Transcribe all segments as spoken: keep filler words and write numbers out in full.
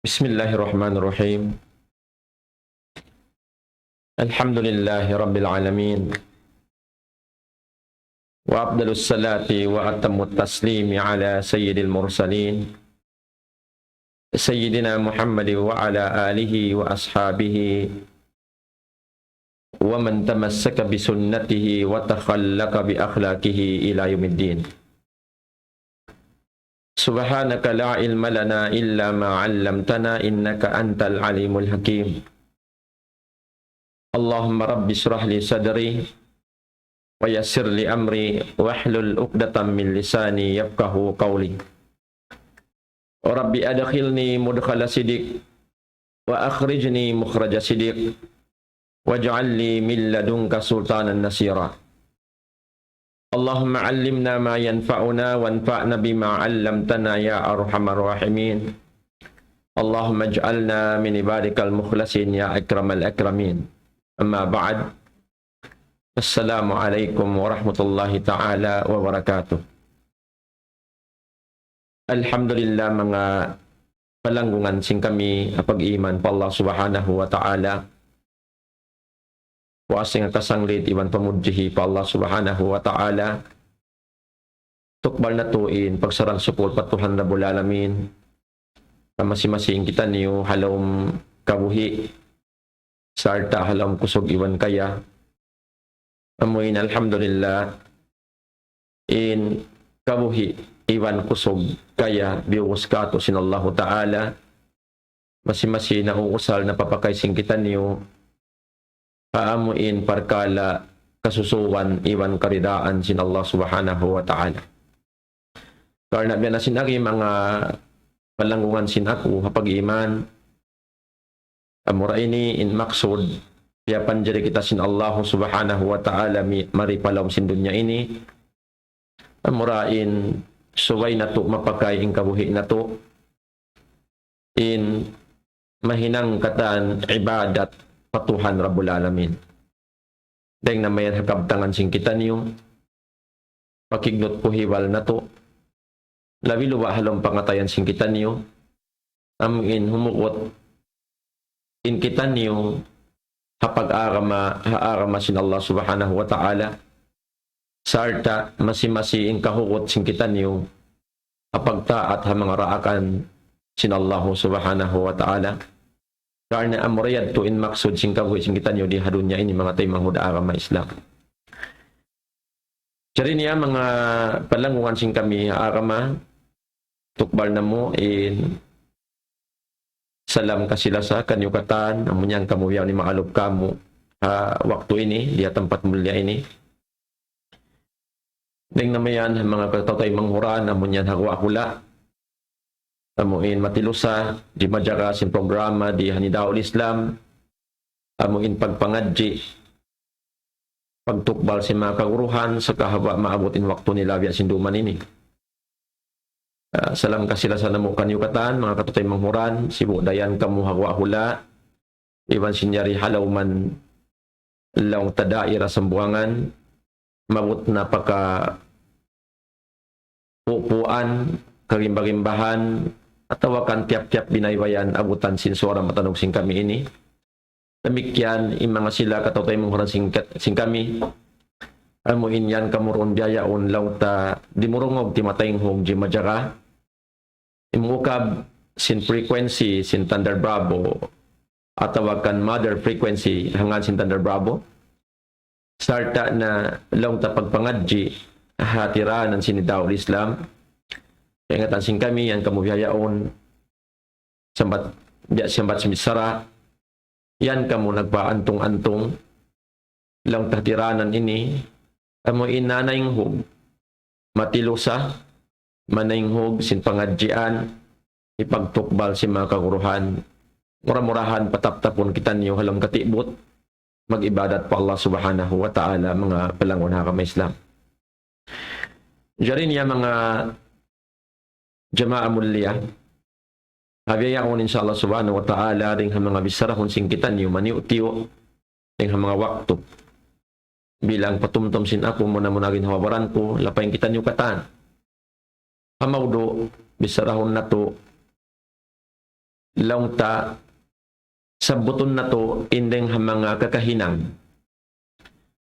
بسم الله الرحمن الرحيم. الحمد لله رب العالمين. وأفضل الصلاة وأتم التسليم على سيد المرسلين سيدنا محمد وعلى آله وأصحابه ومن تمسك بسنته وتخلق بأخلاقه إلى يوم الدين. سبحانك لا علم لنا إلا ما علمتنا إنك أنت العليم الحكيم. اللهم رب اشرح لي صدري ويسر لي أمري واحلل عقدة من لساني يفقهوا قولي. رب أدخلني مدخل صدق وأخرجني مخرج صدق واجعل لي من لدنك سلطانا نصيرا. اللهم علمنا ما ينفعنا وانفعنا بما علمتنا يا أرحم الراحمين. اللهم اجعلنا من عبادك المخلصين يا أكرم الأكرمين. أما بعد. السلام عليكم ورحمة الله تعالى وبركاته. Alhamdulillah, manga palanggungan sin kami ha pag-iman pa Allah Subhanahu wa Ta'ala. Puas sin kasanglit iban pamudji pa Allah Subhanahu wa Ta'ala. Tukbal natu' in pagsarang-sukul pa Tuhan Rabbul Alamin. Ha masi-masi kitaniyu ha lawm kabuhi' sarta' ha lawm kusug iban kaya. Amu in alhamdulillah, in kabuhi' iban kusug kaya biyuhus katu' sin Allahu Ta'ala, masi-masi na uusal na papakay sin kitaniyu, ha amu in parkala' kasusuwan iban karidaan sin Allah Subhanahu wa Ta'ala. Karna' biya' na sin agi manga palanggungan sin aku ha pag-iman, amura ini in maksud, piyapanjari kita sin Allah Subhanahu wa Ta'ala mi-, mari pa lawm sin dunya ini. Amura in subay natu' mapakay in kabuhi' natu'. In mahinang katan ibadat pa Tuhan Rabbul Alamin. Dayng na mayan ha kabtangan sin kitaniyu, pakignut puhiwal natu', labi luba' ha lawm pangatayan sin kitaniyu, amu in humugut in kitaniyu ha pag-agama, ha agama sin Allah Subhanahu wa Ta'ala, sarta' masi-masi in kahugut sin kitaniyu ha pagtaat ha manga daakan sin Allah Subhanahu wa Ta'ala. Karna' amura yadtu in maksud sin kabuhi' sin kitaniyu di ha dunya ini manga taymanghud agama Islam. Jari niya manga palanggungan sin kami ha agama, tukbal namu' in salam kasi-lasa kaniyu katan, amu niyan kamu biya' ini maalub kamu ha waktu ini, di ha tampat mulliya ini. Dayng na mayan ha manga kataw-taymanghuran, amu niyan ha guwa' hula'. Amu in matilusa, di majaga sin programa di ha Nidaul Islam. Amu in pagpangadji', pagtukbal sin manga kaguruhan, saka haba' maabut in waktu nila biya' sin duman ini. Ah, salam kasi-lasa namu' kaniyu katan, manga kataw-taymanghuran, sibu' da yan kamu ha guwa' hula', iban sin yari ha lawm man laung ta daira Sambuwangan, maabut na pa ka pupuan, kagimba-gimbahan, atawa kan tiyap-tiyap binaybayan abutan sin suwara matanug sin kami ini. Damikkiyan in manga sila kataw-taymanghuran sin ka-, sin kami. Amu in yan kamu duun biya' yaun laung ta dimurungug timataynghug di majaga. In mukab sin frequency sin Thunder Bravo atawa kan mother frequency ha ngan sin Thunder Bravo. Sarta' na laung ta pagpangadji' ha tiranan sin Nidaul Islam. Kaingatan sin kami, yan kamu biya' yaun. Sambat, biya' sambat sin bichara. Yan kamu nagpaantung-antung. Laung ta ha tiranan ini, amu in nanaynghug. Matilusa, manaynghug sin pangadjian, hipagtukbal sin manga kaguruhan. Mura-murahan pataptapun kitaniyu ha lawm kati'but, mag-ibadat pa Allah Subhanahu wa Ta'ala, manga palanggungan ha agama Islam. Jari niya manga jamaa mulliya, ha bihaun insya Allah Subhanahu wa Ta'ala, dayng ha manga bicharahun sin kitaniyu maniyu-tiyu, dayng ha manga waktu. Bilang patumtum sin aku, muna-muna ginhawa-baran ku, lapay kitaniyu katan. Ha mawdu', bicharahun natu', laung ta, sabbutun natu' in dayng ha manga kakahinang.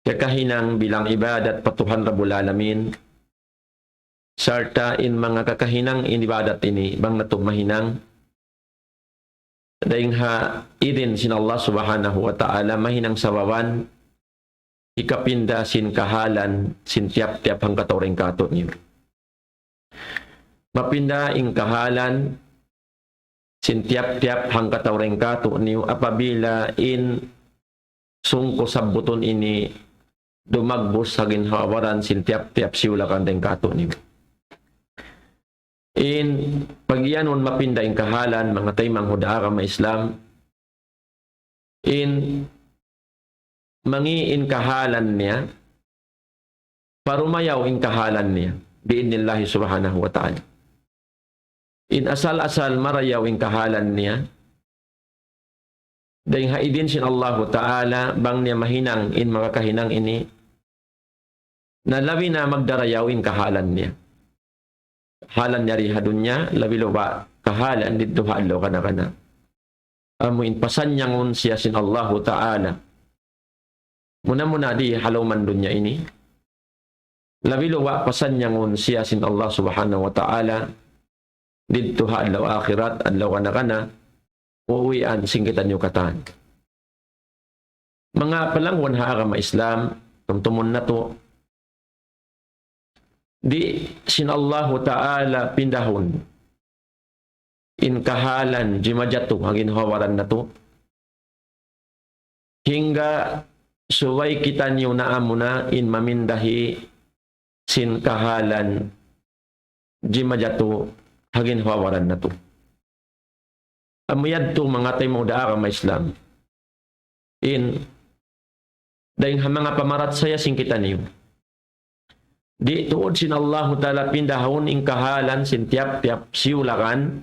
Kakahinang bilang ibadat pa Tuhan Rabbul Alamin. Sarta' in manga kakahinang in ibadat ini, bang natu' mahinang, dayng ha idin sin Allah Subhanahu wa Ta'ala, mahinang sababan, hikapinda sin kahalan, sin tiyap-tiyap hangkatau dayng kātu'niyu. Mapinda in kahalan, sin tiyap-tiyap hangkatau dayng kātu'niyu, apabila in sūng ku sabbutun ini dumagbus ha ginhawa-baran sin tiyap-tiyap siyulakan dayng kātu'niyu. In pagiyanun mapinda in kahalan, manga taymanghud ha agama Islam, in mangi' in kahalan niya, parumayaw in kahalan niya, bi'idhnillahi subhanahu wa ta'ala. In asal-asal marayaw in kahalan niya, dayng ha idin sin Allahu Ta'ala, bang niya mahinang in manga kakahinang ini, na labi na magdarayaw in kahalan niya. Kahalan niya di ha dunya, labi luba' kahalan didtu ha adlaw kana-kana. Amu in pasanyangun siya sin Allahu Ta'ala. Muna-muna di ha lawm dunya ini. Labi luba' pasanyangun siya sin Allah Subhanahu wa Ta'ala. Didtu ha adlaw akhirat, adlaw kana-kana, uuwian sin kitaniyu katan. Manga palangwan ha agama Islam, tumtumun natu', di' sin Allahu Ta'ala pindahun in kahalan jimajatu ha ginhawa-baran natu'. Hangga subay kitaniyu na amuna in mamindahi sin kahalan jimajatu ha ginhawa-baran natu'. Amu yadtu manga taymanghud ha agama Islam. In, dayng ha manga pamarachaya sin kitaniyu. Di' tuud sin Allahu Ta'ala pindahun in kahalan sin tiyap-tiyap siyulakan,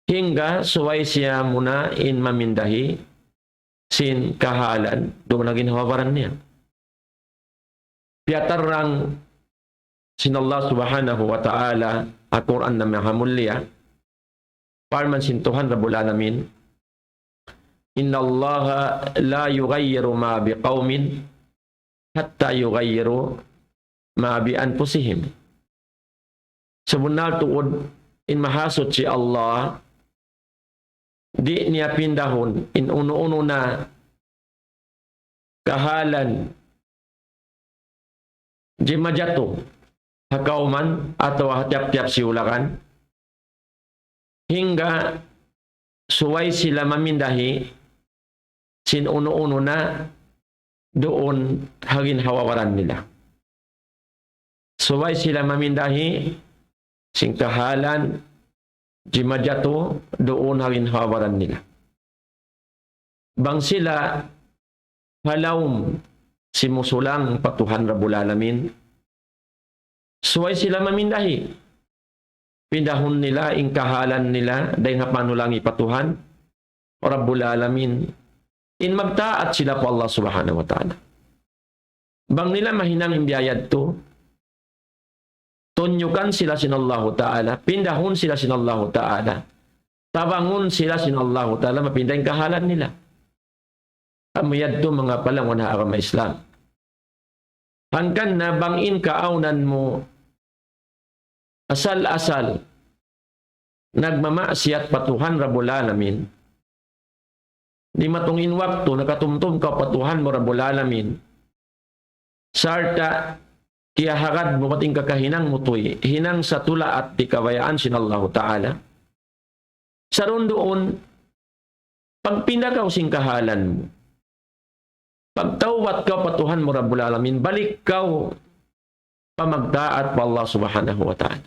hangga subay siya muna in mamindahi sin kahalan duun ha ginhawa-baran niya. Piyatarrang sin Allah Subhanahu wa Ta'ala ha Qur'an na mahamulliya, parman sin Tuhan Rabbul Alamin, إن الله لا يغير ما بقوم حتى يغيروا ما بأنفسهم. Sabunnal tuud in Mahasuchi Allah, di' niya pindahun in unu-unu na kahalan jimajatu ha kawman atawa ha tiyap-tiyap siyulakan, hangga subay sila mamindahi sin unu-unu na duun ha ginhawa-baran nila. Subay sila mamindahi sin kahalan jimajatu duun ha ginhawa-baran nila. Bang sila ha lawm simusulang pa Tuhan Rabbul Alamin, subay sila mamindahi. Pindahun nila in kahalan nila dayng ha panulangi pa Tuhan Rabbul Alamin. In magtaat sila pa Allah Subhanahu wa Ta'ala. Bang nila mahinang in biya' yadtu, tunyukan sila sin Allahu Ta'ala, pindahun sila sin Allahu Ta'ala, tabangun sila sin Allahu Ta'ala, mapinda in kahalan nila. Amu yadtu manga palangwan ha agama Islam. Hangkan na bang in kaawnan mu asal-asal nagmamaksiyat pa Tuhan Rabbul Alamin, dimatung in waktu nakatumtum kaw pa Tuhan mu Rabbul Alamin, sarta' kiyahagad mu bat in kakahinang mu tuy hinang sa tulaat di' kabayaan sin Allahu Ta'ala. Sarun-duun, pagpinda kaw sin kahalan mu. Pagtawbat kaw pa Tuhan mu Rabbul Alamin, balik kaw pa magtaat pa Allah Subhanahu wa Ta'ala.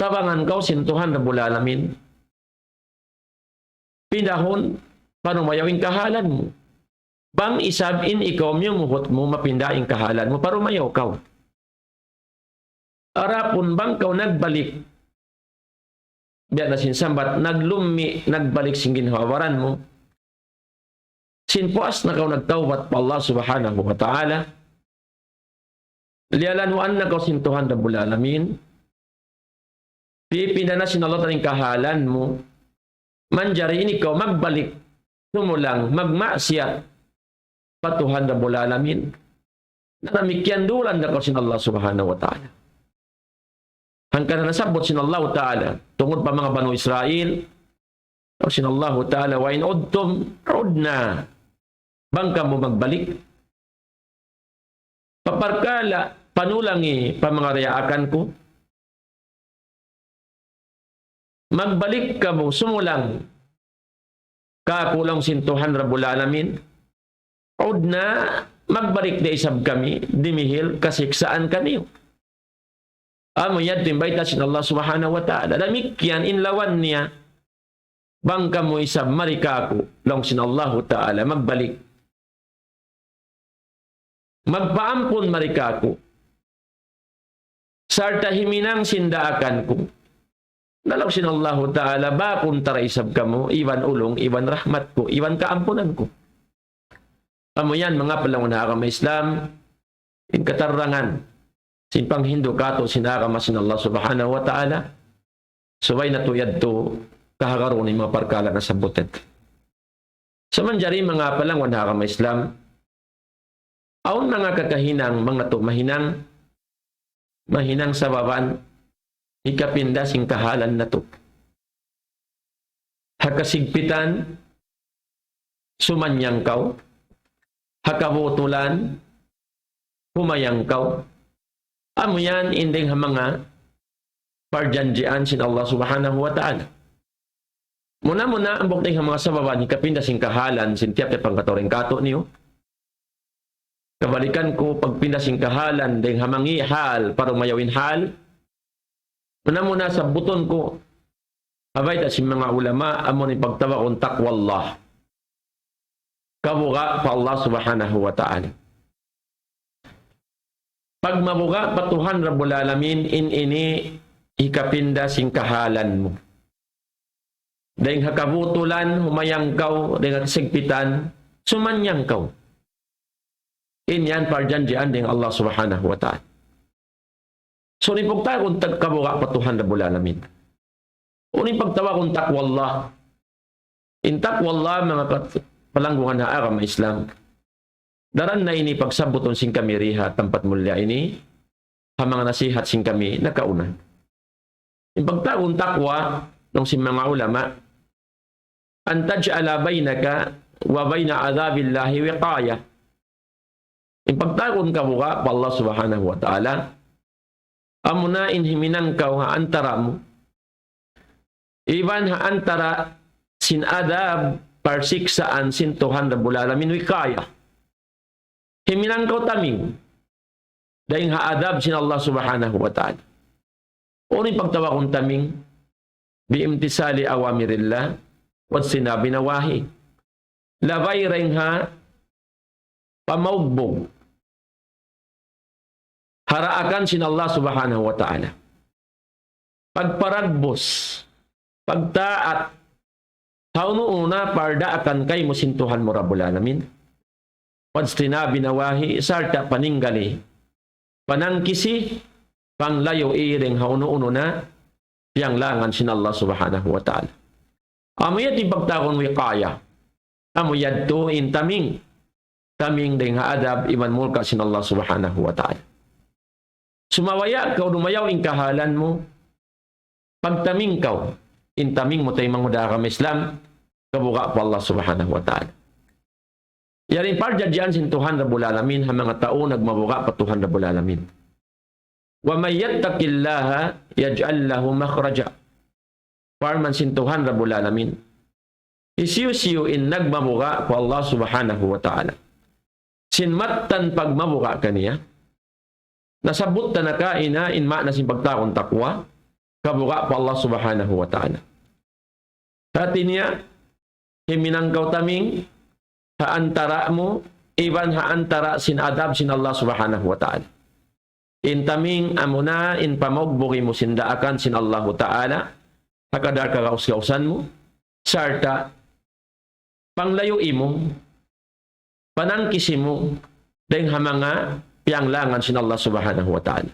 Tabangan kaw sin Tuhan Rabbul Alamin, pindahun, parumayaw in kahalan mu. Bang isab in ikaw miyumuhut mu, mapinda in kahalan mu, parumayaw kaw. Adapun bang kaw nagbalik, biya' na sin sambat, naglummi', nagbalik sin ginhawa-baran mu, sin puas na kaw nagtawbat pa Allah Subhanahu wa Ta'ala, liyalanuan na kaw sin Tuhan Rabbul Alamin, Pipinda na sin Allah Ta'ala in kahalan mu. Manjari in ikaw magbalik, sumulang, magmaksiyat pa Tuhan Rabbul Alamin. Na damikkiyan dulan da kaw sin Allah Subhanahu wa Ta'ala. Hangkan nasabbut sin Allah Ta'ala, tungud pa manga Banu Israil, sin Allah Ta'ala, وإن عدتم عدنا. Bang kamu magbalik. Pa parkala', panulangi, pa manga daakan ku. Magbalik kamu, sumulang. Kāku' laung sin Tuhan Rabbul Alamin. عدنا, magbalik da isab kami, dimihil kasiksaan kaniyu. Amu yan in bayta' sin Allah Subhanahu wa Ta'ala. Damikkiyan in lawan niya, bang kamu isab mari kāku', laung sin Allahu Ta'ala, magbalik. Magpaampun mari kāku'. Sarta' himinang sin daakan ku. Na laung sin Allahu Ta'ala, bākun ta da isab kamu, iban ulung, iban rahmat ku, iban kaampunan ku. Amu yan, manga palangun ha agama Islam, in katarangan sin panghindu' kātu' sin agama sin Allah Subhanahu wa Ta'ala, subay natu' yadtu kahagarun in manga parkala' nasabbut. Sa' manjari manga palangun ha agama Islam, awn manga kakahinang, manga tu mahinang, mahinang sababan hikapinda sin kahalan natu'. Ha kasigpitan, sumanyang kaw, ha kabutulan, humayang kaw. Amu yan in dayng ha manga parjanjian sin Allah Subhanahu wa Ta'ala. Muna-muna, hambuuk dayng ha manga sababan hikapinda sin kahalan sin tiyap-tiyap hangkatau dayn kātu'niyu. Kabalikan ku, pagpinda sin kahalan dayng ha mangi' hal pa dumayaw in hal. Muna-muna sabbutun ku, ha bayta' sin manga ulama, amu in pagtawagun taqwallah. Kabuga' pa Allah Subhanahu wa Ta'ala. Pagmabuga' pa Tuhan Rabbul Alamin, in ini hikapinda sin kahalan mu. Dayng ha kabutulan, humayang kaw, dayng ha kasigpitan, sumanyang kaw. In yan parjanjian dayng Allah Subhanahu wa Ta'ala. So, unu in pagtawagun tag-, kabuga' pa Tuhan Rabbul Alamin. Unu in pagtawagun taqwallah. In taqwallah, manga kat-, palanggungan ha agama Islam. Daran na ini pagsabbutun sin kami di ha tampat mulliya ini, ha manga nasihat sin kami nakauna. In pagtawagun taqwa, laung sin manga ulama, أن تجعل بينك وبين عذاب الله وقاية. In pagtawagun kabuga' pa Allah Subhanahu wa Ta'ala, amuna in himinang kaw ha antara' mu, iban ha antara' sin adab, parsiksaan sin Tuhan Rabbul Alamin, wiqaya. Himinang kaw taming dayng ha adab sin Allah Subhanahu wa Ta'ala. Unu in pagtawagun taming? بامتثال أوامر الله واجتناب نواهيه. Labay dayng ha pamaugbug ha daakan sin Allah Subhanahu wa Ta'ala. Pagparagbus, pagtaat, ha unu-unu na pardaakan kaymu sin Tuhan mu Rabbul Alamin. واجتناب نواهيه, sarta' paninggali, panangkisi, panglayui dayng ha unu-unu na piyanglangan sin Allah Subhanahu wa Ta'ala. Amu yadtu in pagtawagun wiqaya. Amu yadtu in taming. Taming dayng ha adab iban murka sin Allah Subhanahu wa Ta'ala. Sumabaya kaw dumayaw in kahalan mu, pagtaming kaw, in taming mu taymanghud ha agama Islam, kabuga' pa Allah Subhanahu wa Ta'ala. Yari in parjanjian sin Tuhan Rabbul Alamin, ha manga tau nagmabuga' pa Tuhan Rabbul Alamin. ومن يتق الله يجعل له مخرجا. Parman sin Tuhan Rabbul Alamin, hisiyu-siyu in nagmabuga' pa Allah Subhanahu wa Ta'ala, sin mattan pagmabuga' kaniya, nasabbut ta na kaina in maana sin pagtawagun taqwa, kabuga' pa Allah Subhanahu wa Ta'ala. Hati niya, himinang kaw taming, ha antara' mu, iban ha antara' sin adab sin Allah Subhanahu wa Ta'ala. In taming amuna in pamaugbugi mu sin daakan sin Allahu Ta'ala, ha kadar kagaus-gausan mu, sarta' panglayui mu, panangkisi mu, dayng ha manga piyanglangan sin Allah Subhanahu wa Ta'ala.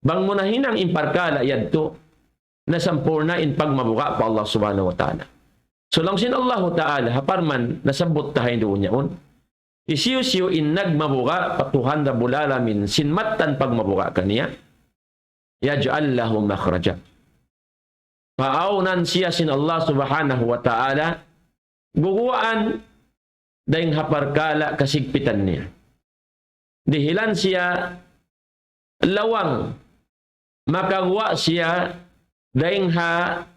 Bang mu nahinang in parkala' yadtu, nasampurna' in pagmabuga' pa Allah Subhanahu wa Ta'ala. So laung sin Allahu Ta'ala, ha parman nasabbut ta ha dunya yaun, hisiyu-siyu in nagmabuga' pa Tuhan Rabbul Alamin, sin mattan pagmabuga' kaniya, يجعل له مخرجا. Paawnan siya sin Allah Subhanahu wa Ta'ala, guwaan dayng ha parkala' kasigpitan niya. Dihilan siya lawang, makaguwa' siya dayng ha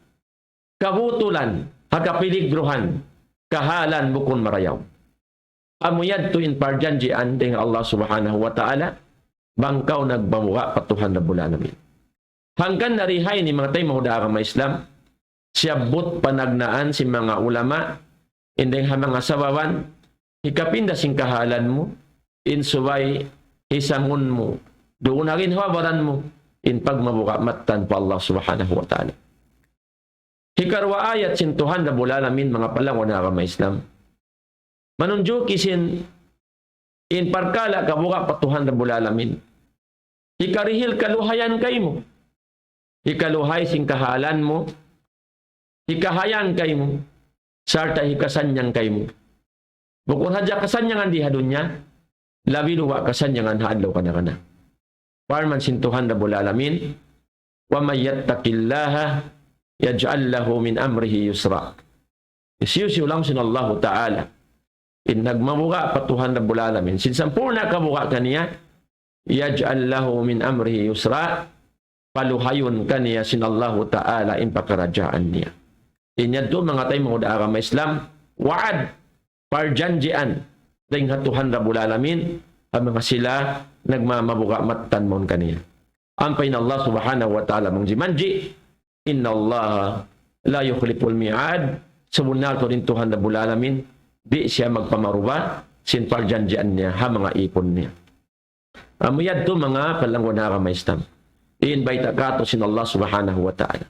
kabutulan, ha kapiligruhan, kahalan bukun marayaw. Amu yadtu in parjanjian dayng Allah Subhanahu wa Ta'ala, bang kaw nagmabuga' pa Tuhan Rabbul Alamin. Hangkan na di ha ini manga taymanghud ha agama Islam, siyabbut panagnaan sin manga ulama, in dayng ha manga sababan, hikapinda sin kahalan mu, in subay hisangun mu, duun na rin ha baran mu, in pagmabuga' mattan pa Allah Subhanahu wa Ta'ala. Hikaruwa ayat sin Tuhan Rabbul Alamin, manga palangwan ha agama Islam, manunjuki sin in parkala' kabuga' pa Tuhan Rabbul Alamin. Hikarihil kaluhayan kaymu. Hikaluhay sin kahalan mu. Hikahayan kaymu. Sarta' hikasanyang kaymu. Bukun hadja kasannyangan di ha dunya, labi luba' kasannyangan ha adlaw kana-kana. Parman sin Tuhan Rabbul Alamin, ومن يتق الله يجعل له من أمره يسرا. Hisiyu-siyu laung sin Allahu Ta'ala in nagmabuga' pa Tuhan Rabbul Alamin, sin sampurna' kabuga' kaniya, يجعل له من أمره يسرا, paluhayun kaniya sin Allahu Ta'ala in pakaradjaan niya. In yadtu manga taymanghud ha agama Islam, wa'ad, parjanjian dayng ha Tuhan Rabbul Alamin, ha manga sila nagmamabuga' mattan mawn kaniya. Ampa in Allah Subhanahu wa Ta'ala mangjimanji', إن الله لا يخلف الميعاد, sabunnal tuud in Tuhan Rabbul Alamin, di' siya magpamaruba sin parjanjian niya ha manga īpun niya. Amu yadtu manga palangwan ha agama Islam. In bayta' katu' sin Allah Subhanahu wa Ta'ala.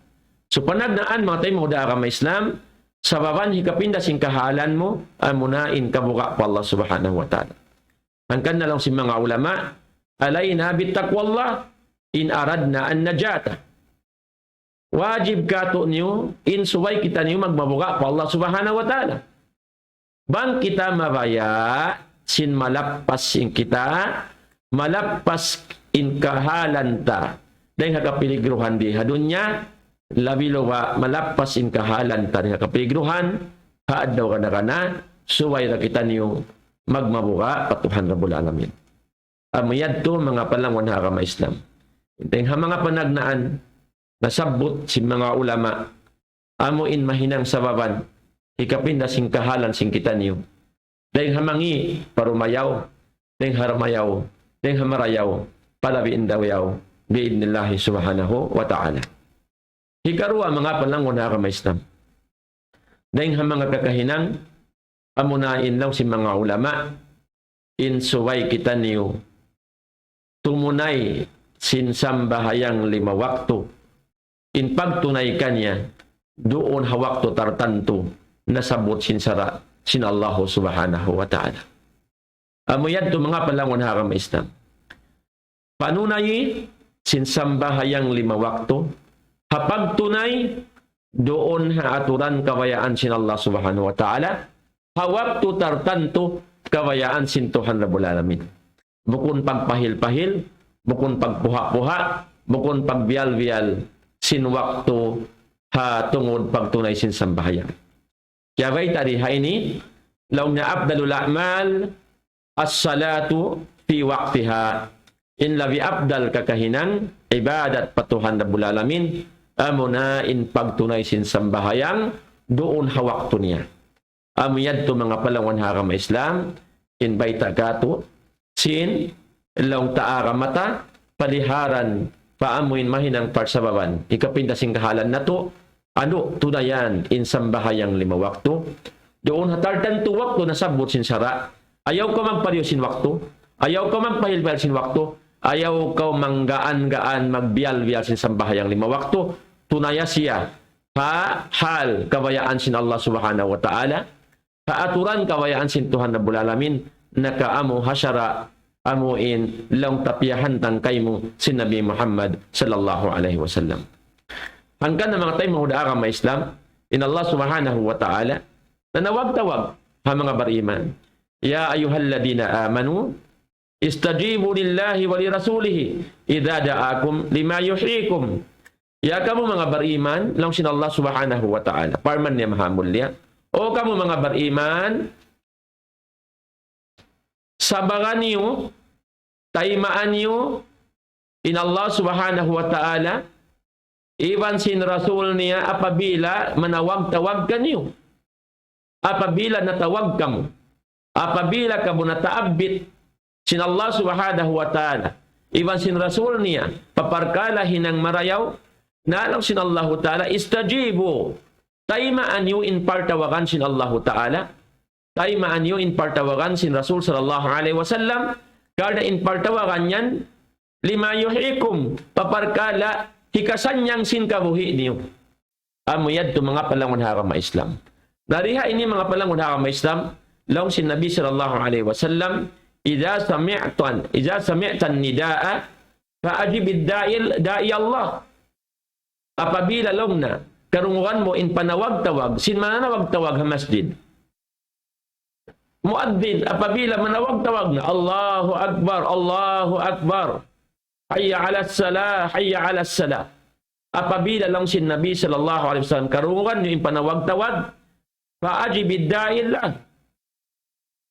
So panagnaan manga taymanghud ha agama Islam, sababan hikapinda sin kahalan mu, amuna in kabuga' pa Allah Subhanahu wa Ta'ala. Hangkan na laung sin manga ulama, علينا بتقوى الله إن أردنا النجاة. Wajib katu'niyu, in subay kitaniyu magmabuga' pa Allah Subhanahu wa Ta'ala. Bang kita mabaya' sin malappas in kita, malappas in kahalan ta dayng ha kapiligruhan di ha dunya, labi luba' malappas in kahalan ta dayng ha kapiligruhan ha adlaw kana-kana, subay da kitaniyu magmabuga' pa Tuhan Rabbul Alamin. Amu yadtu manga palangwan ha agama Islam. Dayng ha manga panagnaan, nasabbut sin manga ulama, amu in mahinang sababan, hikapinda sin kahalan sin kitaniyu. Dayng ha mangi' pa dumayaw, dayng ha dumayaw, dayng ha marayaw, pa labi in dumayaw, بإذن الله سبحانه وتعالى. Hikaruwa manga palangwan ha agama Islam. Dayng ha manga kakahinang, amuna in laung sin manga ulama, in subay kitaniyu tumunay sin sambahayang lima waktu, in pagtunay kaniya duun ha waktu tartantu nasabbut sin sara' sin Allahu Subhanahu wa Ta'ala. Amu yadtu manga palangwan ha agama Islam. Panunayi sin sambahayang lima waktu, ha pagtunay duun ha aturan kabayaan sin Allah Subhanahu wa Ta'ala, ha waktu tartantu kabayaan sin Tuhan Rabbul Alamin. Bukun pagpahil-pahil, bukun pagpuha'-puha', bukun pagbiyal-biyal sin waktu ha tungud pagtunay sin sambahayang. Kiyabayta' di ha ini, laung niya أفضل الأعمال الصلاة في وقتها. In labi afdal kakahinang ibadat pa Tuhan Rabbul Alamin, amuna in pagtunay sin sambahayang duun ha waktu niya. Amu yadtu manga palangwan ha agama Islam, in bayta' katu', sin laung ta agama ta, paliharan pa amu in mahinang parsababan, hikapinda sin kahalan natu', anu, tunayan in sambahayang lima waktu. Duun ha tartantu waktu nasabbut sin sara'. Ayaw kaw magpariyu sin waktu. Ayaw kaw magpahil-pahil sin waktu. Ayaw kaw manggaan-gaan magbiyal-biyal sin sambahayang lima waktu. Tunaya siya ha hal kabayaan sin Allah Subhanahu wa Ta'ala. Ha aturan kabayaan sin Tuhan Rabbul Alamin, nakaamu ha sara' amu in laung ta piyahantang kaymu sin Nabi Muhammad sallallahu alayhi wasallam. Hangkan na manga taymanghud ha agama Islam, in Allah Subhanahu wa Ta'ala, nanawag-tawag ha manga bariman. يا أيها الذين آمنوا استجيبوا لله ولرسوله إذا دعاكم لما يحييكم. Ya kamu manga bariman, laung sin Allah Subhanahu wa Ta'ala. Parman niya mahamulya. O kamu manga bariman, sabaran niyu, taymaan niyu, in Allah Subhanahu wa Ta'ala, iban sin Rasul niya apabila manawag-tawag kaniyu. Apabila natawag kamu. Apabila kamu nataabbit sin Allah Subhanahu wa Ta'ala, iban sin Rasul niya, pa parkala' hinang marayaw, na laung sin Allahu Ta'ala, استجيبوا. Taymaan niyu in partawagan sin Allahu Ta'ala. Taymaan niyu in partawagan sin Rasul sallallahu alayhi wasallam. Karna' in partawagan yan, لما يحييكم, pa parkala' hikasannyang sin kabuhi' niyu. Amu yadtu manga palangun ha agama Islam. Na di ha ini manga palangun ha agama Islam, laung sin Nabi sallallahu alayhi wasallam, إذا سمعت، إذا سمعت النداء فأجب الداعي، داعي الله. Apabila laung niya, karungugan mu in panawag-tawag, sin mananawag-tawag ha masjid. Muaddin, apabila manawag-tawag na, الله أكبر، الله أكبر، حي على الصلاة، حي على الصلاة. Apabila laung sin Nabi sallallahu alayhi wasallam, karungugan niyu in panawag-tawag, فأجب الداعي الله.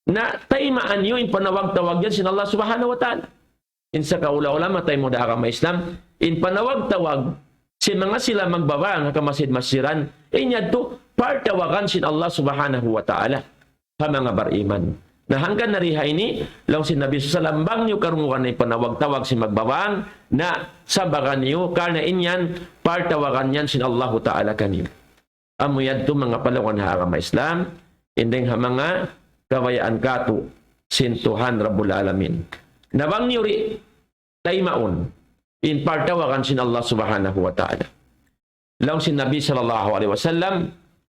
Na taymaan niyu in panawag-tawag yan sin Allah Subhanahu wa Ta'ala. In sakaula-ula manga taymanghud ha agama Islam, in panawag-tawag sin manga sila magbabang ha kamasjid-masjidan, in yadtu partawagan sin Allah Subhanahu wa Ta'ala ha manga bariman. Na hangkan na di ha ini, laung sin Nabi sallallahu alayhi wasallam, bang niyu karungugan in panawag-tawag sin magbabang, na sabaran niyu, karna' in yan, partawagan yan sin Allahu Ta'ala kaniyu. Amu yadtu manga palangun ha agama Islam, in dayng ha manga kabayaan katu' sin Tuhan Rabbul Alamin. Na bang niyu di' taymaun in partawagan sin Allah Subhanahu wa Ta'ala. Laung sin Nabi sallallahu alayhi wasallam,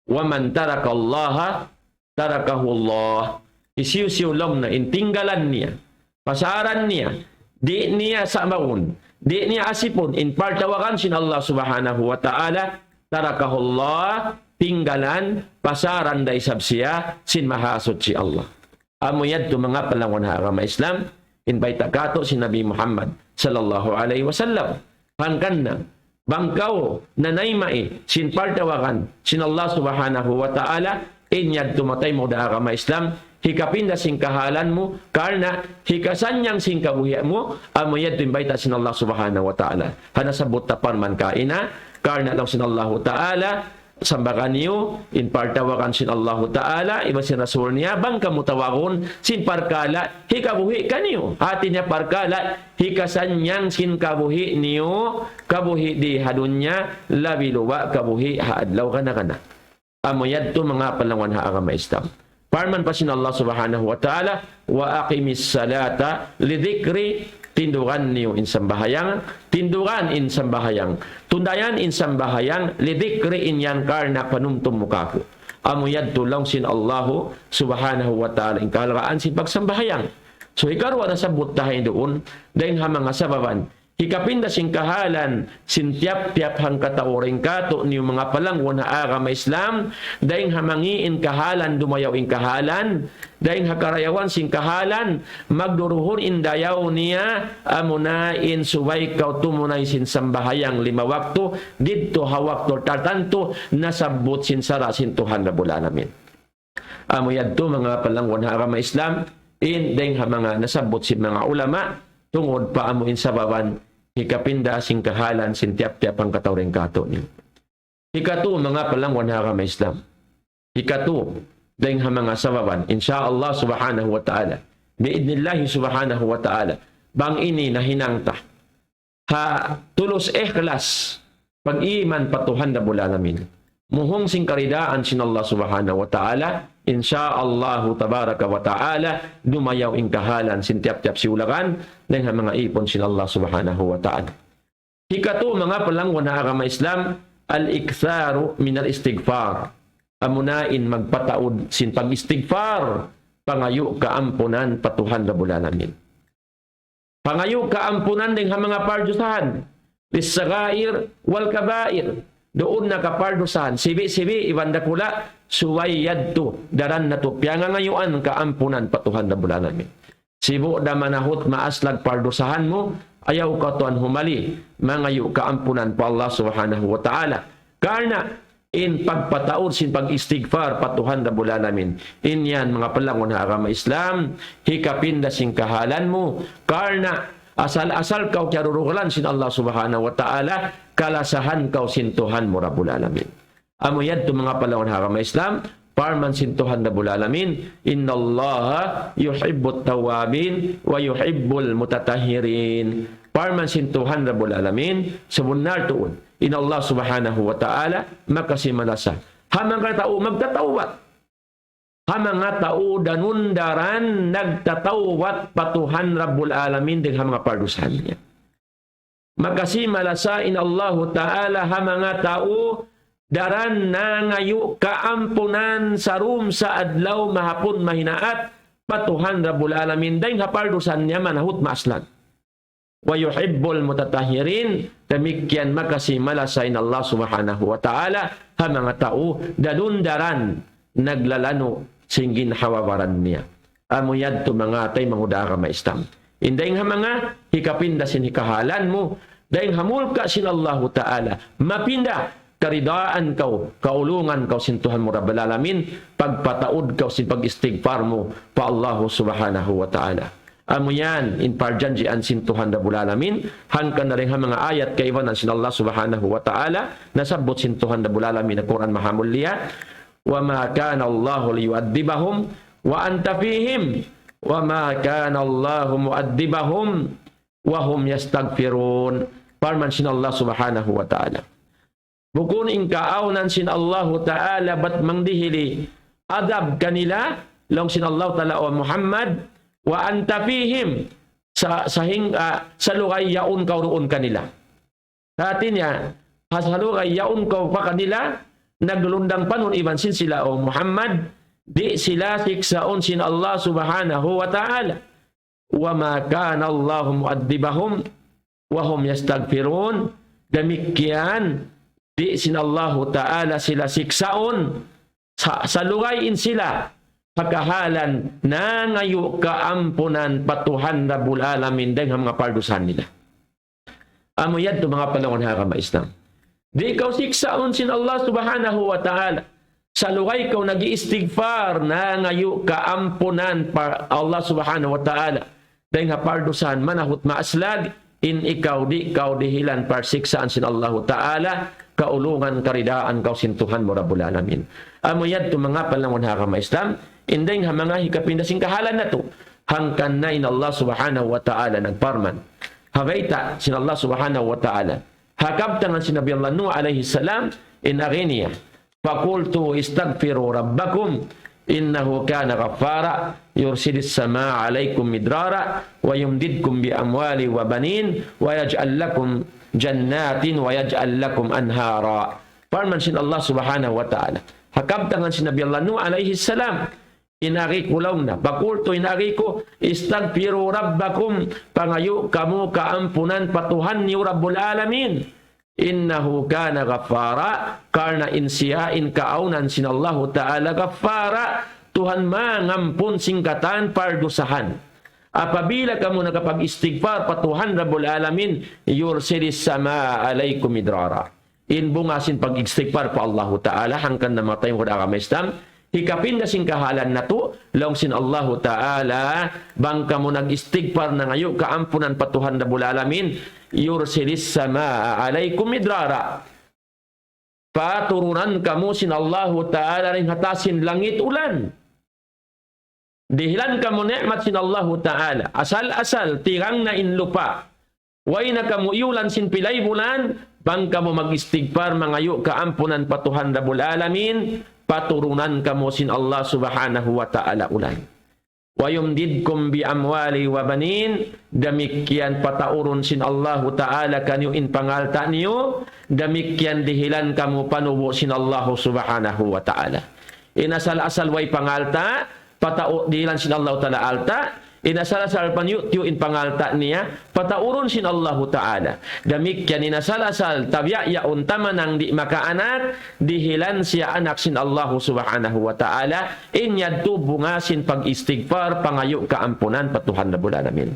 ومن ترك الله تركه الله. Hisiyu-siyu laung niya in tinggalan niya, pasaran niya, di' niya samaun, di' niya asipun in partawagan sin Allah Subhanahu wa Ta'ala, تركه الله, tinggalan, pasaran da isab siya sin Mahasuchi Allah. Amu yadtu manga palangun ha agama Islam, in bayta' katu' sin Nabi Muhammad sallallahu alayhi wasallam. Hangkan na, bang kaw nanayma' sin partawagan sin Allah Subhanahu wa Ta'ala, in yadtu manga taymanghud ha agama Islam, hikapinda sin kahalan mu, karna' hikasannyang sin kabuhi' mu, amu yadtu in bayta' sin Allah Subhanahu wa Ta'ala. Ha nasabbut ta parman kaina, karna' laung sin Allahu Ta'ala, sabaran niyu in partawagan sin Allahu Ta'ala, iban sin Rasul niya, bang kamu tawagun sin parkala' hikabuhi' kaniyu. Hati niya parkala' hikasannyang sin kabuhi' niyu, kabuhi' di ha dunya, labi luba' kabuhi' ha adlaw gana-gana. Amu yadtu manga palangun ha agama Islam. Parman pa sin Allah Subhanahu wa Ta'ala, وأقم الصلاة لذكري, tindugan niyu in sambahayang, tindugan in sambahayang, tundayan in sambahayang, لذكري, in yan karna' panumtum mu kāku'. Amu yadtu laung sin Allahu Subhanahu wa Ta'ala in kahalgaan sin pagsambahayang. So, hikaruwa nasabbut ta ha yan duun, dayng ha manga sababan hikapinda sin kahalan sin tiyap-tiyap hangkatau dayn kātu'niyu manga palangun ha agama Islam, dayng ha mangi' in kahalan, dumayaw in kahalan, dayng ha karayawan sin kahalan, magduruhun in dayaw niya, amuna in subay kaw tumunay sin sambahayang lima waktu, didtu ha waktu tartantu, nasabbut sin sara' sin Tuhan Rabbul Alamin. Amu yadtu manga palangun ha agama Islam, in dayng ha manga nasabbut sin manga ulama, tungud pa amu in sababan hikapinda sin kahalan sin tiyap-tiyap hangkatau dayn kātu'niyu. Hikatu manga palangun ha agama Islam. Hikatu, dayng ha manga sababan, insya Allah Subhanahu wa Ta'ala, bi'idnillahi Subhanahu wa Ta'ala, bang ini nahinang ta ha tulus ikhlas, pag-iman pa Tuhan Rabbul Alamin. Muhung sin karidaan sin Allah Subhanahu wa Ta'ala, insya Allahu Tabaraka wa Ta'ala, dumayaw in kahalan sin tiyap-tiyap siyulagan, dayng ha manga īpun sin Allah Subhanahu wa Ta'ala. Hikatu manga palangun ha agama Islam, الإكثار من الاستغفار. Amuna in magpataud sin pag-istighfar, pangayu' kaampunan pa Tuhan Rabbul Alamin. Pangayu' kaampunan dayng ha manga pardusahan, للصغائر والكبائر. duun na kapardusahan, sibi'-sibi' iban dakula', subay yadtu, daran natu' piyangangayuan kaampunan pa Tuhan Rabbul Alamin. Sibu' da manahut maaslag pardusahan mu, ayaw kaw tuwan humali, mangayu' kaampunan pa Allah Subhanahu wa Ta'ala. Karna' in pagpataud sin pag-istighfar pa Tuhan Rabbul Alamin, in yan manga palangun ha agama Islam, hikapinda sin kahalan mu, karna' asal-asal kaw kiyarurugalan sin Allah Subhanahu wa Ta'ala, kalasahan kaw sin Tuhan mu Rabbul Alamin. Amu yadtu manga palangun ha agama Islam, parman sin Tuhan Rabbul Alamin, إِنَّ اللَّهَ يُحِبُّ التَّوَّابِينَ وَيُحِبُّ الْمُتَطَهِّرِينَ. Parman sin Tuhan Rabbul Alamin, sabunnal tuud, in Allah Subhanahu wa Ta'ala, makasi malasa ha manga tau magtatawbat. Ha manga tau danun-daran nagtatawbat pa Tuhan Rabbul Alamin dayn ha manga pardusahan niya. Makasi malasa in Allahu Ta'ala ha manga tau daran nangayu' kaampunan sarum sa adlaw mahapun mahinaat pa Tuhan Rabbul Alamin dayn ha pardusahan niya manahut maaslag. وَيُحِبُّ الْمُتَطَهِّرِينَ, damikkiyan makasi malasa in Allah Subhanahu wa Ta'ala ha manga tau danun-daran naglalanu' sin ginhawa-baran niya. Amu yadtu manga taymanghud ha agama Islam. In dayng ha manga hikapinda sin hikahalan mu, dayng ha mulka' sin Allahu Ta'ala, mapinda karidaan kaw, kaulungan kaw sin Tuhan mu Rabbul Alamin, pagpataud kaw sin pag-istighfar mu pa Allahu Subhanahu wa Ta'ala. Amu yan in parjanjian sin Tuhan Rabbul Alamin, hangkan na dayn ha manga ayat kaibanan sin Allah Subhanahu wa Ta'ala, nasabbut sin Tuhan Rabbul Alamin ha Qur'an Mahamulliya, وَمَا كَانَ اللَّهُ لِيُعَذِّبَهُمْ وَأَنْتَ فِيهِمْ وَمَا كَانَ اللَّهُ مُعَذِّبَهُمْ وَهُمْ يَسْتَغْفِرُونَ. Parman sin Allah Subhanahu wa Ta'ala, bukun in kaawnan sin Allahu Ta'ala bat mangdihili adab kanila, laung sin Allahu Ta'ala, "O Muhammad, وَأَنْتَ فِيهِمْ, sa-, sahing-, ah, salugay yaun kaw duun kanila." Hati niya, ha salugay yaun kaw pa kanila, naglundang panun iban sin sila, O Muhammad, di' sila siksaun sin Allah Subhanahu wa Ta'ala. وَمَا كَانَ اللَّهُ مُعَذِّبَهُمْ وَهُمْ يَسْتَغْفِرُونَ. Damikkiyan, di' sin Allahu Ta'ala sila siksaun, sa-, salugay in sila, ha kahalan nangayu' kaampunan pa Tuhan Rabbul Alamin dayng ha manga pardusahan nila. Amu yadtu manga palangun ha agama Islam. Di' kaw siksaun sin Allah Subhanahu wa Ta'ala. Salugay kaw nag-iistighfar, nangayu' kaampunan pa Allah Subhanahu wa Ta'ala dayng ha pardusahan manahut maaslag, in ikaw di' kaw dihilan parsiksaan sin Allahu Ta'ala, kaulungan karidaan kaw sin Tuhan mu Rabbul Alamin. Amu yadtu manga palangun ha agama Islam, in dayng ha manga hikapinda sin kahalan natu', hangkan na in Allah Subhanahu wa Ta'ala nagparman. Ha bayta' sin Allah Subhanahu wa Ta'ala, ha kabtangan sin Nabi Allah Nuh alayhi salam, in agi niya, فَقُلْتُ اسْتَغْفِرُوا رَبَّكُمْ إِنَّهُ كَانَ غَفَّارًا يُرْسِلِ السَّمَاءَ عَلَيْكُمْ مِدْرَارًا وَيُمْدِدْكُمْ بِأَمْوَالٍ وَبَنِينَ وَيَجْعَلْ لَكُمْ جَنَّاتٍ وَيَجْعَلْ لَكُمْ أَنْهَارًا. Parman sin Allah Subhanahu wa Ta'ala, ha kabtangan sin Nabi Allah Nuh alayhi salam, in agi ku laung niya, فَقُلْتُ, in agi ku, اسْتَغْفِرُوا رَبَّكُمْ, pangayu' kamu kaampunan pa Tuhan niyu Rabbul Alamin. إِنَّهُ كَانَ غَفَّارًا, karna' in siya in kaawnan sin Allahu Ta'ala غَفَّارًا, Tuhan mangampun sin katan pardusahan. Apabila kamu nakapag-istighfar pa Tuhan Rabbul Alamin, يُرْسِلِ السَّمَاءَ عَلَيْكُمْ مِدْرَارًا. In bunga sin pag-istighfar pa Allahu Ta'ala, hangkan na manga taymanghud ha agama Islam, hikapinda sin kahalan natu', laung sin Allahu Ta'ala, bang kamu nag-istighfar nangayu' kaampunan pa Tuhan Rabbul Alamin, يُرْسِلِ السَّمَاءَ عَلَيْكُمْ مِدْرَارًا. Paturunan kamu sin Allahu Ta'ala dayn ha taas sin langit ulan. Dihilan kamu ni'mat sin Allahu Ta'ala. Asal-asal, tirang na in lupa'. Way na kamu iyulan sin pilay bulan, bang kamu mag-istighfar, mangayu' kaampunan pa Tuhan Rabbul Alamin, paturunan kamu sin Allah Subhanahu wa Ta'ala ulan. وَيُمْدِدْكُمْ بِأَمْوَالٍ وَبَنِينَ, damikkiyan pataurun sin Allahu Ta'ala kaniyu in pangalta' niyu, damikkiyan dihilan kamu panubu' sin Allahu Subhanahu wa Ta'ala. In asal-asal way pangalta', patau-, dihilan sin Allahu Ta'ala alta', In asal-asal paniyu'-tiyu' in pangalta' niya, pataurun sin Allahu Ta'ala. Damikkiyan in asal-asal tabiya' yaun tamanang di' makaanak, dihilan siya anak sin Allahu Subhanahu wa Ta'ala, in yadtu bunga sin pag-istigfar, pangayu' kaampunan pa Tuhan Rabbul Alamin.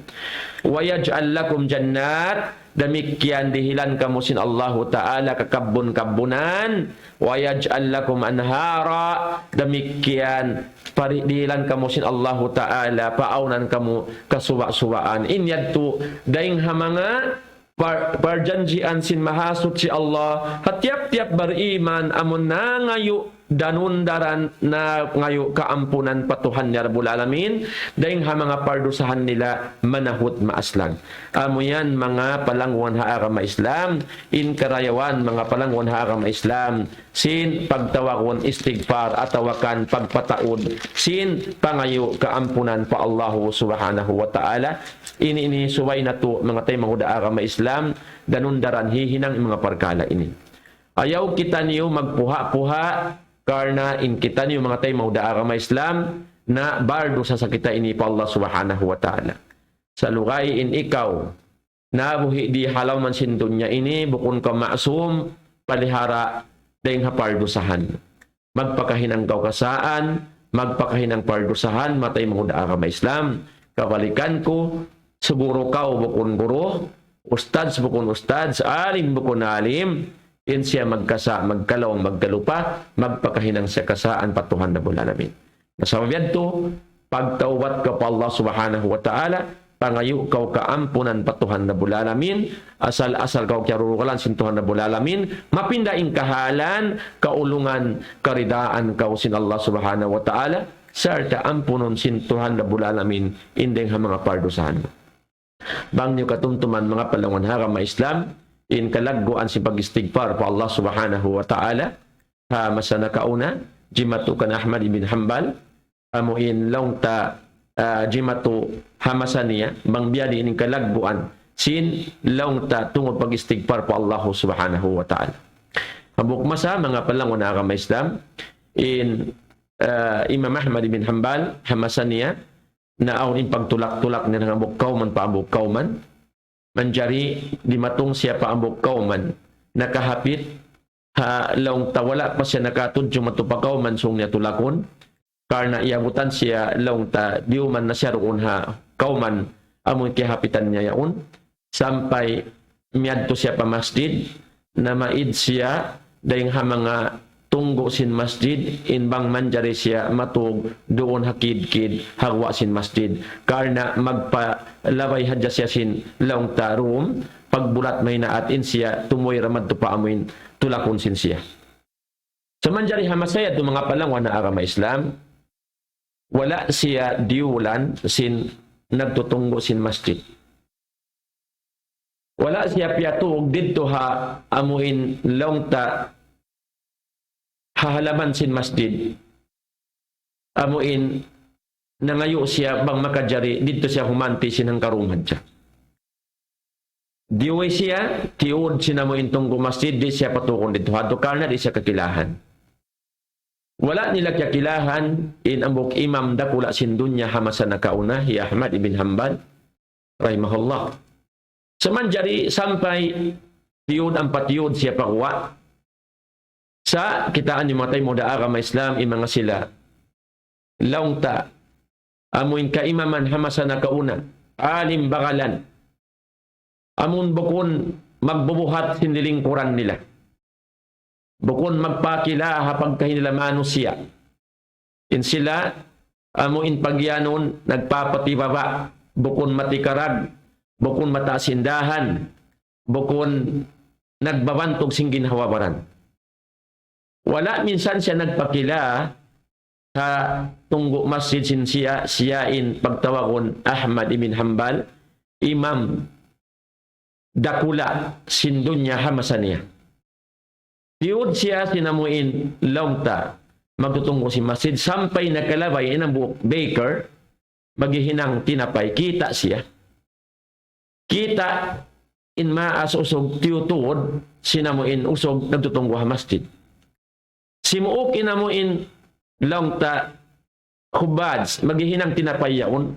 ويجعل لكم جنات, damikkiyan dihilan kamu sin Allahu Ta'ala kakabbun-kabbunan, ويجعل لكم أنهارا, damikkiyan pari-, dihilan kamu sin Allahu Ta'ala, paawnan kamu kasuba'-subaan. In yadtu, dayn ha manga par-, parjanjian sin Mahasuchi Allah, ha tiyap-tiyap bariman amun nangayu' danun-daran nangayu' kaampunan pa Tuhan niya Rabbul Alamin, dayn ha manga pardusahan nila manahut maaslag. Amu yan manga palangwan ha agama Islam, in karayawan manga palangwan ha agama Islam, sin pagtawagun istigfar atawa kan pagpataud sin pangayu' kaampunan pa Allahu Subhanahu wa Ta'ala. Ini, ini subay natu' manga taymanghud ha agama Islam, danun-daran hihinang manga parkala' ini. Ayaw kitaniyu magpuha'-puha', karna' in kitaniyu manga taymanghud ha agama Islam, na bardusa sa kita ini pa Allah Subhanahu wa Ta'ala. Salugay in ikaw, nabuhi' di ha lawm sin dunya ini, bukun kaw ma'sum, palihara' dayn ha pardusahan. Magpakahinang kaw kasaan, magpakahinang pardusahan, manga taymanghud ha agama Islam. Kabalikan ku, siguru kaw bukun guru, ustadz bukun ustadz, alim bukun alim, in siya magkasa', magkalaung, magkalupa, magpakahinang siya kasaan pa Tuhan Rabbul Alamin. Na sabab yadtu, pagtawbat kaw pa Allah Subhanahu wa Ta'ala, pangayu' kaw kaampunan pa Tuhan Rabbul Alamin, asal-asal kaw kiyarurugalan sin Tuhan Rabbul Alamin, mapinda in kahalan, kaulungan, karidaan kaw sin Allah Subhanahu wa Ta'ala, sarta' ampunun sin Tuhan Rabbul Alamin, in dayng ha manga pardusahan. Bang niyu katumtuman manga palangwan ha agama Islam, in kalagguan sin pag-istigfar pa Allah Subhanahu wa Ta'ala, ha masa nakauna, jimatu kan Ahmad ibn Hanbal, amu in laung ta, ah, jimatu ha masa niya, bang biya' diin in kalagguan, sin laung ta tungud pag-istigfar pa Allah Subhanahu wa Ta'ala. Hambuuk masa, manga palangwan ha agama Islam, in, ah, Imam Ahmad ibn Hanbal, ha masa niya, na awn in pagtulak-tulak niya ha hambuuk kawman pa hambuuk kawman. Manjari dimatung siya pa hambuuk kawman. Nakahapit, ha laung ta wala' pa siya nakatudju madtu pa kawman sung niya tulakun. Karna' iyabutan siya laung ta diyuman na siya duun ha kawman amun kiyahapitan niya yaun. Sampay miyadtu siya pa masjid, namaid siya dayng ha manga tunggu' sin masjid, in bang manjari siya matug duun ha kid-kid ha guwa' sin masjid. Karna' magpalabay hadja siya sin laung ta room, pagbulat maynaat in siya tumuy ra madtu pa amuin tulakun sin siya. Sa' manjari ha masa yadtu manga palangwan ha agama Islam, wala' siya diyulan sin nagtutunggu' sin masjid. Wala' siya piyatug didtu ha amuin laung ta ha halaman sin masjid. Amuin nangayu' siya bang makajari didtu siya humanti sin hangkarum hadja. Diyuwi siya, tiyud sin amuin tunggu' masjid, di' siya patugun didtu hadtu karna' di' siya kakilahan. Wala' nila kiyakilahan in hambuuk imam dakula' sin dunya ha masa nakauna, hi Ahmad ibn Hanbal, rahimahullah. Sa' manjari sampay tiyud ampa tiyud siya pa guwa'. Sa' kitaa niyu manga taymanghud ha agama Islam, in manga sila laung ta amuin kaimaman ha masa nakauna, alim bagalan. Amun bukun magbubuhat sin lilingkuran nila. Bukun magpakila ha pagkahi nila manusiya'. In sila, amuin pagiyanun, nagpapatibaba', bukun matikarag, bukun mataas in dahan, bukun nagbabantug sin ginhawa-baran. Wala' minsan siya nagpakila ha tunggu' masjid sin siya, siya in pagtawagun Ahmad ibn Hanbal, imam dakula' sin dunya ha masa niya. Tiyud siya sin amuin laung ta magtutunggu' sin masjid sampay nakalabay in hambuuk baker, maghihinang tinapay, kita' siya. Kita' in maas usug tiyutuud sin amuin usug nagtutunggu' ha masjid. Simuuk in amuin laung ta khubbaz, maghihinang tinapay yaun.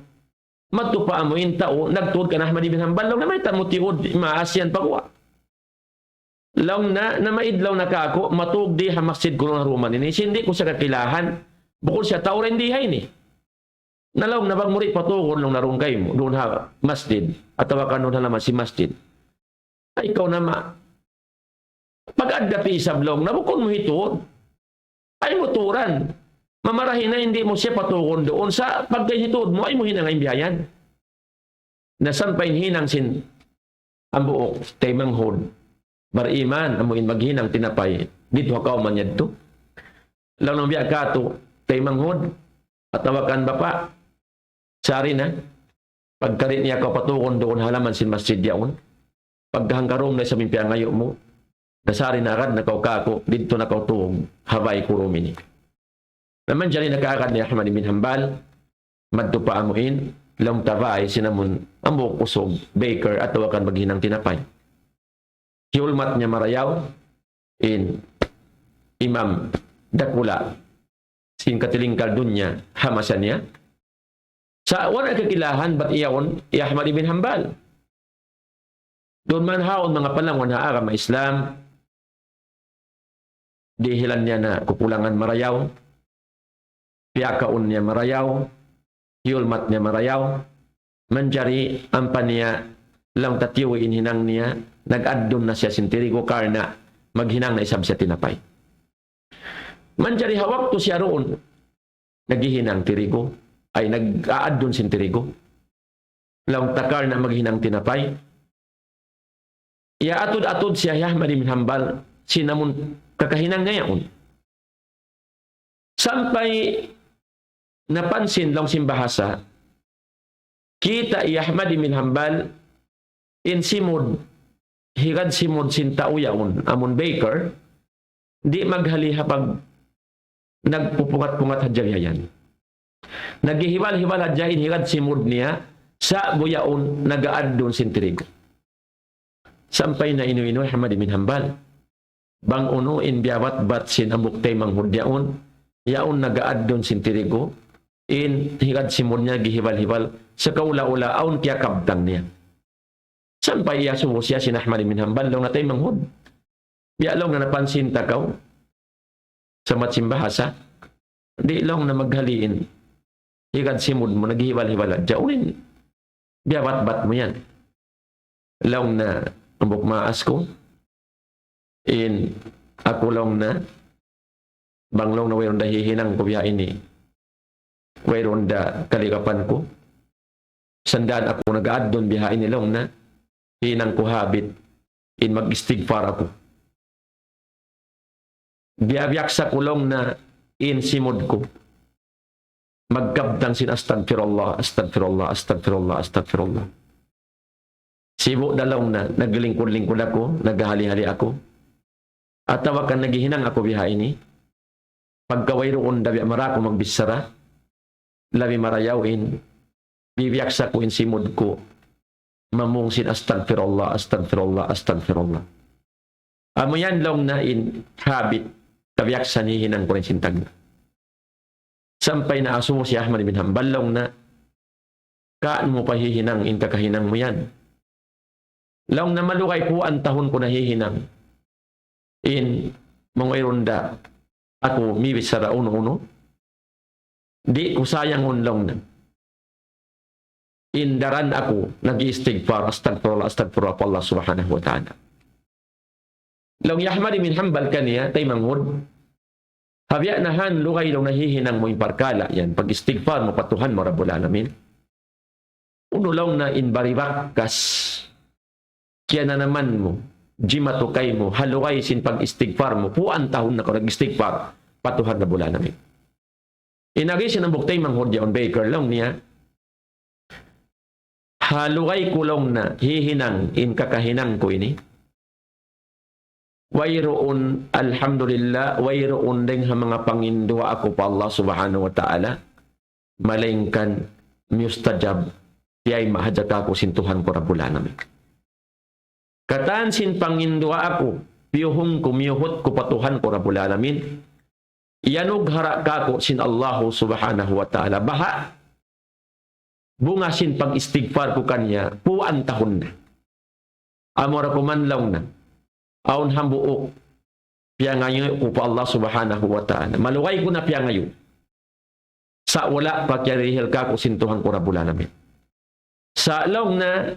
Madtu pa amu in tau, nagtuud kan Ahmad ibn Hanbal, laung niya, "Mayta' mu tiyuud, maas yan pa guwa'?" Laung niya, "Namaid laung niya kāku', matūg di ha masjid ku laung niya ha dūm ini. Sin di' ku siya kakilahan, bukun siya tau dayn di ha ini. Na laung niya bang mu di' patugun laung niya duun kaymu, duun ha masjid, atawa kan duun ha halaman sin masjid. Ay, ikaw na ma-, pag-adda pa isab laung niya, bukun mu hituud. Ay mu tuuran. Mamarahi na in di' mu siya patugun duun. Sa' pagka hituud mu, ay mu hinanga in biya' yan." Na sampay hinang sin hambuuk taymanghud bariman, amu in maghinang tinapay didtu ha kawman yadtu. Laung niya biya' katu', taymanghud, atawa kan bapa', sari na, pagka di' niya kaw patugun duun ha halaman sin masjid yaun. Pagka hangka dūm na isab in piyangayu' mu, na sari na agad na kaw kāku', didtu na kaw tūg ha bāy ku dūm ini. Na manjari nakaagad hi Ahmad ibn Hanbal, madtu pa amu in, laung ta bāy sin amun, hambuuk usug, baker, atawa kan maghinang tinapay. Hiyulmat niya marayaw, in imam dakula' sin katilingkal dunya ha masa niya. Sa' wala' kakilahan bat yaun hi Ahmad ibn Hanbal. Duun man ha yaun manga palangun ha agama Islam, dihilan niya na kukulangan marayaw, piyakaun niya marayaw, hiyulmat niya marayaw, manjari ampa niya laung ta tiyu' in hinang niya, nag-addun na siya sin tirigu karna' maghinang na isab siya tinapay. Manjari ha waktu siya duun, naghihinang tirigu, ay nag-aaddun sin tirigu. Laung ta karna' maghinang tinapay. Iyaatud-atud siya hi Ahmad ibn Hanbal, sin amun kakahinang niya yaun. Sampay napansin laung sin bahasa, kita' hi Ahmad ibn Hanbal, in simud, higad simud sin tau yaun, amun baker, di' maghali ha pag nagpupungat-pungat hadja biya' yan. Naghihibal-hibal hadja in higad simud niya, sa' buyaun nag-aaddun sin tirigu. Sampay na inu-inu hi Ahmad ibn Hanbal. Bang unu in biyabatbat sin hambuuk taymanghud yaun, yaun nag-aaddun sin tirigu, in higad simud niya gihibal-hibal, sakaula-ula awn kiyakabtang niya. Sampay iyasubu siya sin Ahmad ibn Hanbal, laung niya taymanghud. Biya' laung niya napansin ta kaw, samat sin bahasa, di' laung niya maghali in higad simud mu, naghihibal-hibal hadja. Unu in biyabatbat mu yan? Laung niya, hambuuk maas ku, in aku laung niya, bang laung niya wayruun da hihinang ku biya' ini, wayruun da kaligapan ku, sandaan aku nag-aaddun biya' ini laung niya, hinang ku habit in mag-istigfar aku. Biya'-biyaksa ku laung niya in simud ku magkabtang sin astagfirullah, astagfirullah, astagfirullah, astagfirullah. Sibu' da laung niya, naglingkud-lingkud aku, naghahali-hali aku. Atawa kan naghihinang aku biya' ini. Pagka wayruun da biya' marayaw aku magbichara, labi marayaw in biyaksa ku in simud ku mamung sin astagfirullah, astagfirullah, astagfirullah. Amu yan laung niya in habit, kabiyaksahan hihinang ku dayn sin tagna'. Sampay na asubu hi Ahmad ibn Hanbal laung niya, "Kaun mu pa hihinang in kakahinang mu yan?" Laung niya, "Malugay puun tahun ku na hihinang in manga wayruun da aku mibichara unu-unu. Di' ku sayangun laung niya in daran aku nag-iistigfar, astagfirullah, astagfirullah pa Allah Subhanahu wa Ta'ala." Laung hi Ahmad ibn Hanbal kaniya, taymanghud, ha biya' na han lugay laung niya hihinang mu in parkala' yan, pag-istigfar mu pa Tuhan mu Rabbul Alamin. Unu laung niya in bari bakas kiyananaman mu, jimatu kaymu, ha lugay sin pag-istigfar mu, puun tahun na kaw nag-istigfar pa Tuhan Rabbul Alamin. In agi sin hambuuk taymanghud yaun baker laung niya, ha lugay ku laung niya hihinang in kakahinang ku ini, wayruun, alhamdulillah, wayruun dayn ha manga panginduwaa ku pa Allah Subhanahu wa Ta'ala, malaingkan miyustajab, tiyayma' hadja kāku' sin Tuhan ku Rabbul Alamin. Katan sin panginduwaa ku, piyuhung ku, miyuhut ku pa Tuhan ku Rabbul Alamin, iyanughara kāku' sin Allahu Subhanahu wa Ta'ala baha' bunga sin pag-istigfar ku kaniya, puan tahun na. Amura kuman laung niya. Awn hambuuk piyangayu' ku pa Allah Subhanahu wa Ta'ala. Malugay ku na piyangayu'. Sa' wala' pa kiyarihil kāku' sin Tuhan ku Rabbul Alamin. Sa' laung niya,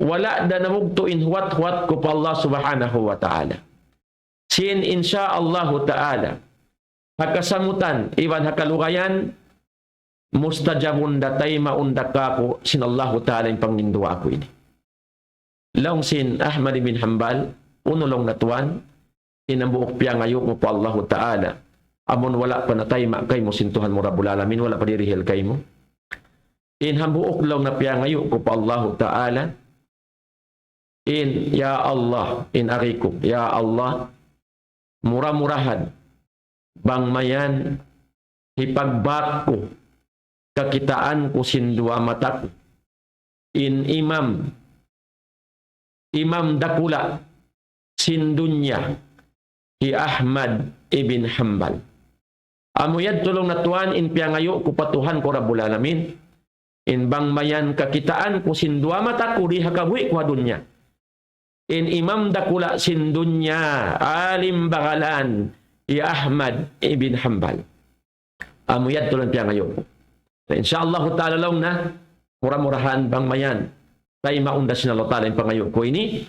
wala' da namugtu' in huwat-huwat ku pa Allah Subhanahu wa Ta'ala. Sin insya Allahu Ta'ala, ha kasamutan, iban ha kalugayan, mustajabun da, taymaun da kāku' sin Allahu Ta'ala in panginduwaa ku ini. Laung sin Ahmad ibn Hanbal, unu laung niya tuwan, in hambuuk piyangayu' mu pa Allahu Ta'ala, amun wala' pa natayma' kaymu sin Tuhan mu Rabbul Alamin, wala' pa dirihil kaymu. In hambuuk laung niya piyangayu' ku pa Allahu Ta'ala, in, ya Allah, in ari ku, ya Allah, mura-murahan, bang mayan, hipagbak ku, kakitaan ku sin duwa mata ku. In imam, imam dakula' sin dunya, hi Ahmad ibn Hanbal. Amu yadtu laung niya tuwan in piyangayu' ku pa Tuhan ku Rabbul Alamin. In bang mayan kakitaan ku sin duwa mata ku di ha kabuhi' ku ha dunya. In imam dakula' sin dunya, alim bagalan, hi Ahmad ibn Hanbal. Amu yadtu laung piyangayu' ku. Sa' insya Allahu Ta'ala laung niya, mura-murahan bang mayan taymaun da sin Allahu Ta'ala in pangayu' ku ini,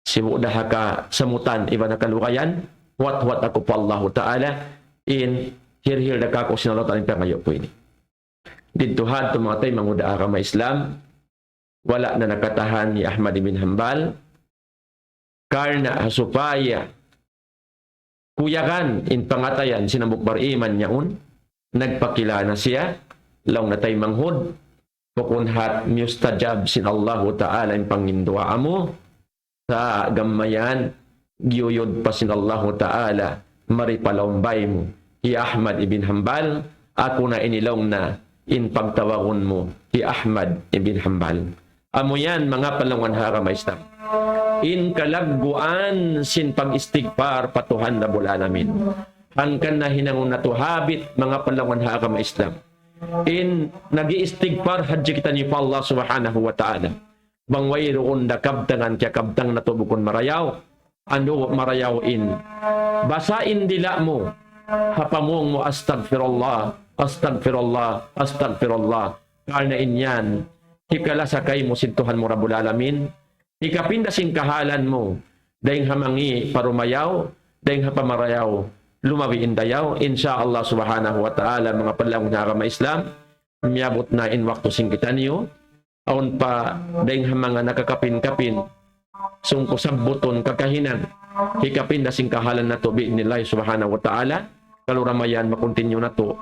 sibu' da ha kasamutan, iban ha kalugayan, huwat-huwat aku pa Allahu Ta'ala, in hirhil da kāku' sin Allahu Ta'ala in pangayu' ku ini. Didtu ha yadtu manga taymanghud ha agama Islam, wala' na nakatahan hi Ahmad ibn Hanbal, karna' ha supaya kuyagan in pangatayan sin hambuuk bariman yaun, nagpakila na siya, laung niya taymanghud, bukun hat miyustajab sin Allahu Ta'ala in panginduwaa mu, sa' gam mayan, giyuyud pa sin Allahu Ta'ala, mari pa laung bay mu, hi Ahmad ibn Hanbal, aku na ini laung niya, in pagtawagun mu, hi Ahmad ibn Hanbal. Amu yan, manga palangwan ha agama Islam. In kalagguan sin pag-istigfar pa Tuhan Rabbul Alamin. Hangkan na hinangun natu' habit, manga palangwan ha agama Islam. In nag-iistigfar hadja kitaniyu pa Allah Subhanahu wa Ta'ala. Bang wayruun da kabtangan kiyakabtang natu' bukun marayaw, andu' marayaw in. Basa in dila' mu, ha pamung mu, "Astagfirullah, astagfirullah, astagfirullah." Karna' in yan, hikalasa kaymu sin Tuhan mu Rabbul Alamin, hikapinda sin kahalan mu, dayng ha mangi' pa rumayaw, dayng ha pamarayaw, lumabi in dayaw, insya Allah Subhanahu wa Ta'ala, manga palangwan ha agama Islam, miyabut na in waktu sin kitaniyu, awn pa dayng ha manga nakakapin-kapin, sung ku sabbutun kakahinang, hikapinda sin kahalan natu' bi'idhnillahi Subhanahu wa Ta'ala, kalu ra mayan makontinyu natu',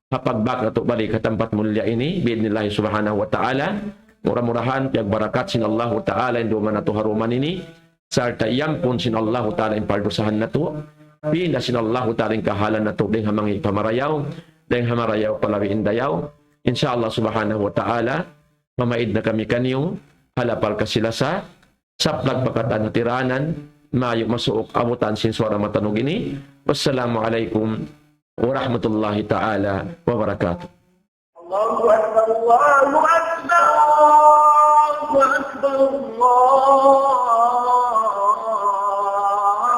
ha pagbak natu' balik ha tampat mulliya ini, bi'idhnillahi Subhanahu wa Ta'ala, mura-murahan, piyagbarakat sin Allahu Ta'ala, in dum natu' ha dum ini, sarta' iyampun sin Allahu Ta'ala in pardusahan natu', pinda sin Allahu Ta'ala in kahalan natu', dayng ha mangi' pa marayaw, dayng ha marayaw pa labi in dayaw, insya Allah Subhanahu wa Ta'ala, mamaid na kami kaniyu, ha lapal kasi-lasa, saplag pa katan hatiranan, mayu' masuuk abutan sin suwara matanug ini. Wassalamu alaykum warahmatullahi ta'ala wabarakatuh. الله أكبر، الله أكبر، الله أكبر، الله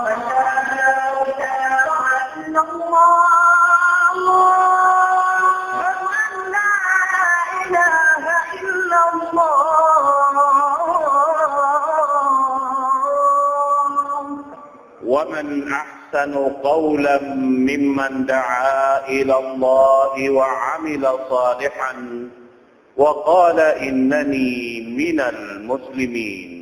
أكبر. لا إله إلا الله. أشهد أن لا إله إلا الله. ومن أحسن قولا ممن دعا إلى الله وعمل صالحا وقال إنني من المسلمين.